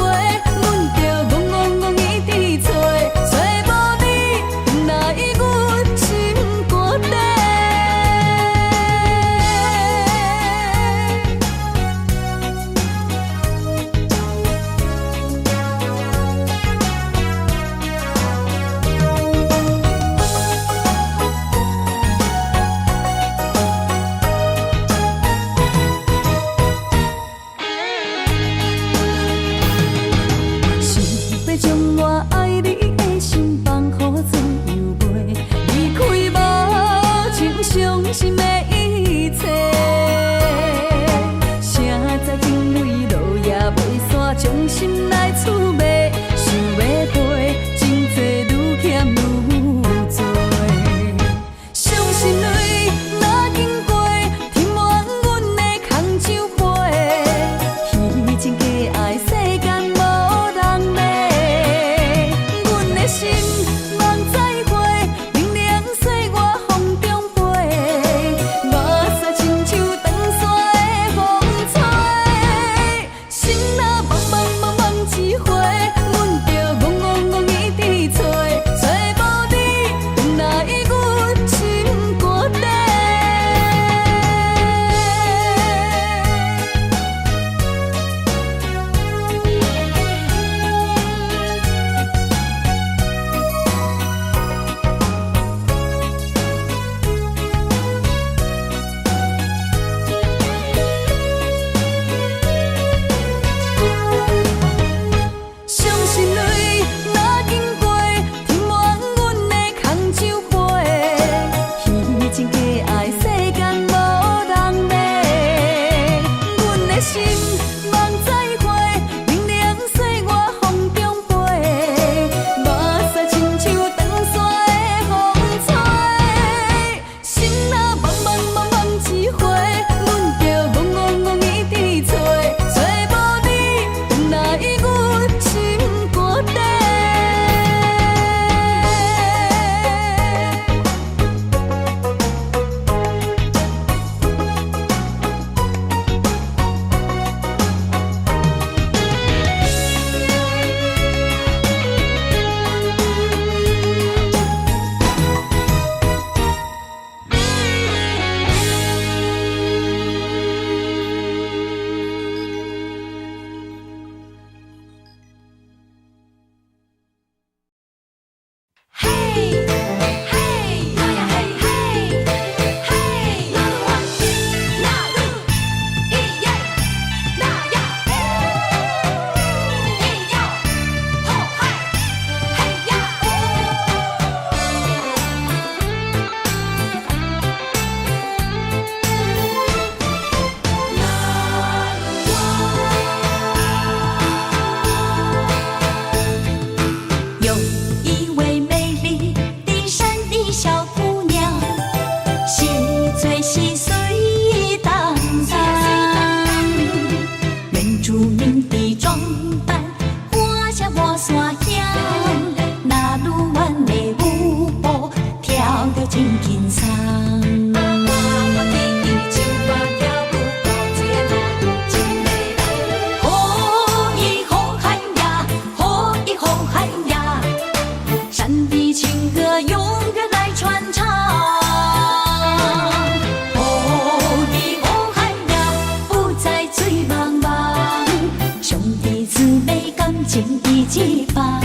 情伊一放。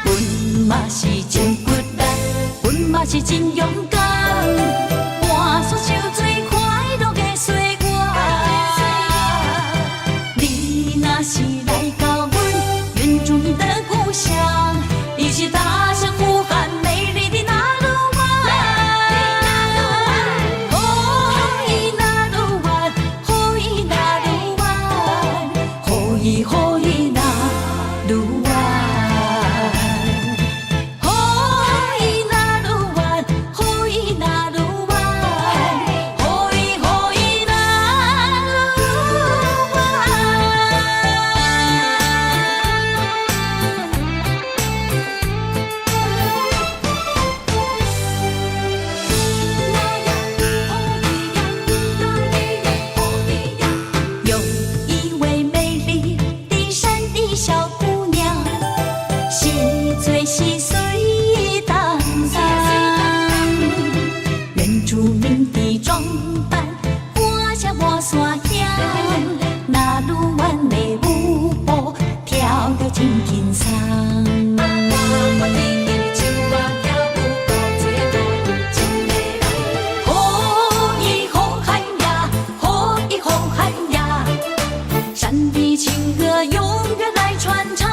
阮嘛是真骨力，阮嘛是真勇敢，汗煞像水快樂的歲月。你若是來到阮原住民的故鄉，一起大聲呼喊美麗的那魯灣。吼咿那魯灣，吼咿那魯灣，吼咿吼咿那魯灣。吼咿那魯灣，吼咿那魯灣，吼咿吼咿那魯灣。有一位美麗的山的小姑娘，是最細水當當，原住民的裝扮，我聲我山響，那魯灣的舞步跳得真輕鬆。吼咿吼喊呀，吼咿吼喊呀，山的情歌永遠來傳唱。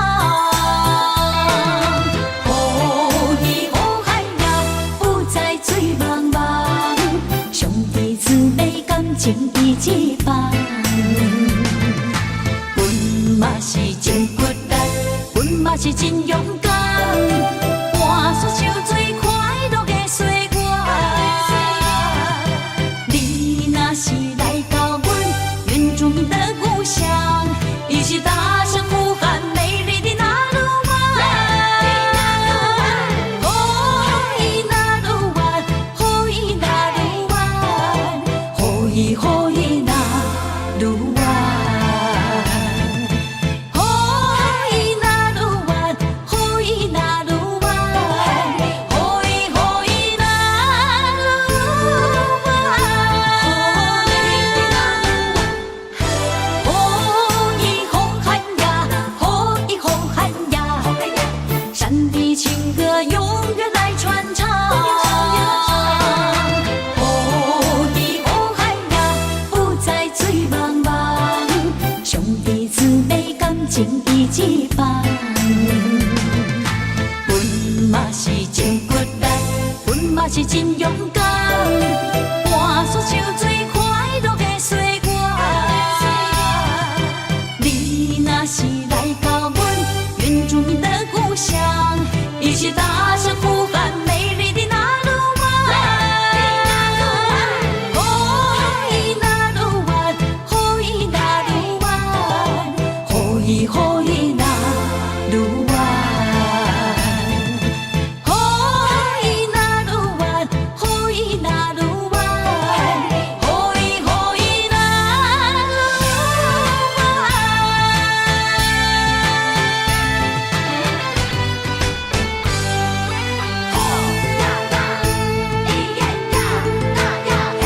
吼咿吼喊呀，不再醉茫茫，兄弟姊妹感情一起放。阮嘛是真骨力，阮嘛是真勇敢，汗煞像水快樂的歲月。你若是來到阮原住民的故鄉，一起大聲呼喊美麗的那魯灣。吼咿那魯灣，吼咿那魯灣，吼咿吼咿那魯灣。吼咿那魯灣，吼咿那魯灣，吼咿吼咿那魯灣。吼咿吼喊呀，吼咿吼喊呀，山的情歌永遠來傳唱。吼咿吼喊呀，不再醉茫茫，兄弟姊妹感情一起放。阮嘛是真骨力，阮嘛是真勇敢，汗煞像水快樂的歲月。你若是來到阮原住民的故鄉，一起大聲呼喊美麗的那魯灣。吼咿那魯灣，吼咿那魯灣，吼咿吼咿那魯灣。吼咿那魯灣，吼咿那魯灣，吼咿吼咿那魯灣。吼呀呀，咿耶呀，那呀嘿，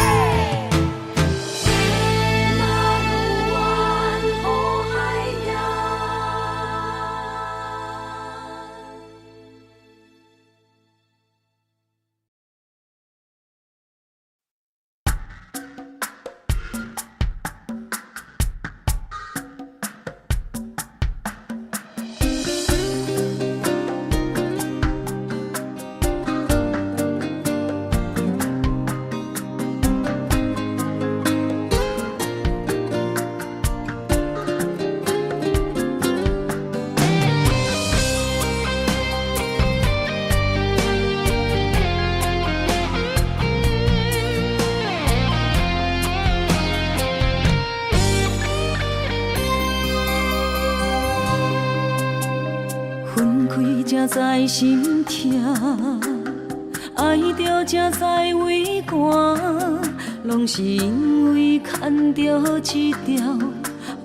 那魯灣吼海呀。分開才知心疼，愛著才知畏寒，攏是因為牽著這條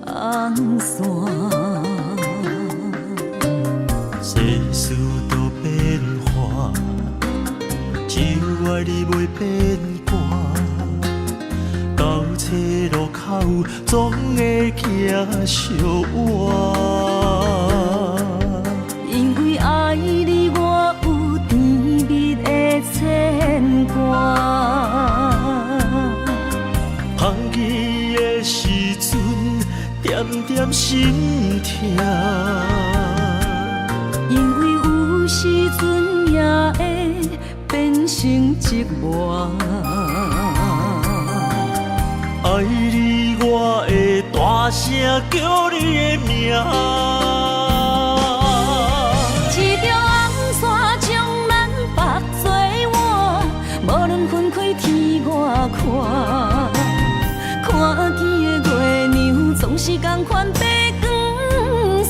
紅線。世事多變化，只有愛你袂變卦。到冊路口總會行相倚。因為愛你，我有甜蜜的牽掛。放棄的時陣，點點心疼。因為有時陣也會變成折磨。愛你，我會大聲叫你的名。一條紅線將咱縛做伴，無論分開天外闊，看見的月娘總是仝款白光線。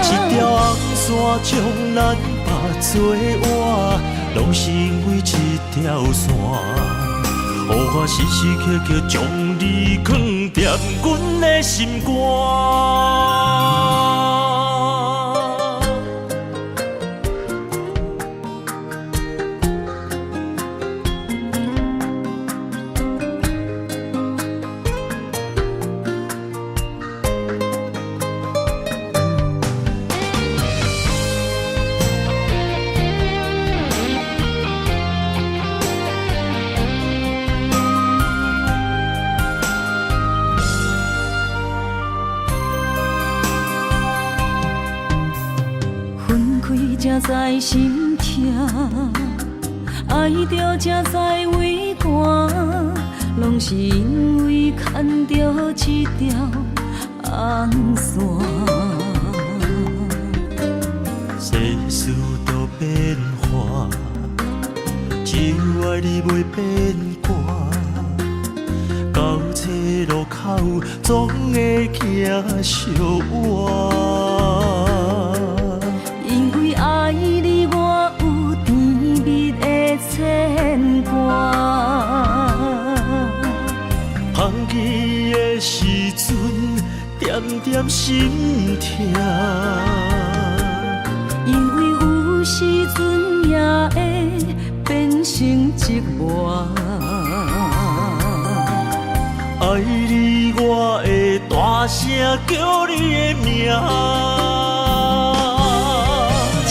一條紅線將咱縛做伴，攏是因為這條線，予我時時刻刻將你囥佇阮的心肝。分開才知心疼，愛著才知畏寒，攏是因為牽著這條紅線。世事都變化，只有愛你袂變卦。到這路口，總會行相倚。因為愛你，我有甜蜜的牽掛。放棄的時陣，點點心疼。因為有時陣也會變成折磨。愛你，我會大聲叫你的名。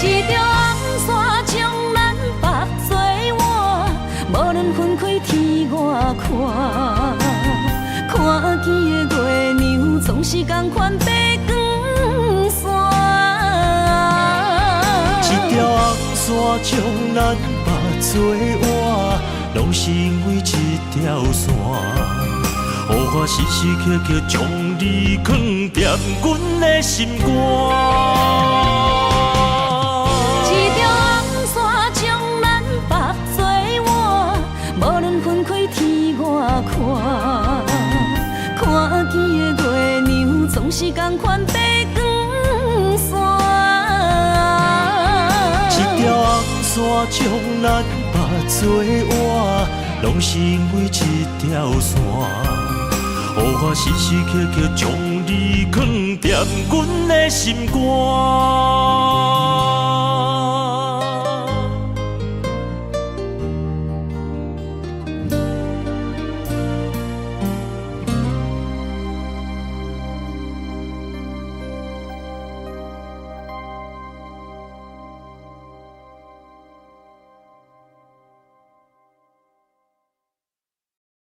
一條紅線將咱縛做伴，無論分開天外闊，看見的月娘總是仝款白光線。這條紅線將咱縛做伴，攏是因為這條線，予我時時刻刻將你囥佇阮的心肝。這條紅線將咱縛做伴，無論分開天外闊，看見的月娘總是仝款白光線。這條紅線將咱縛做伴，攏是因為這條線，予我時時刻刻將你囥佇阮的心肝。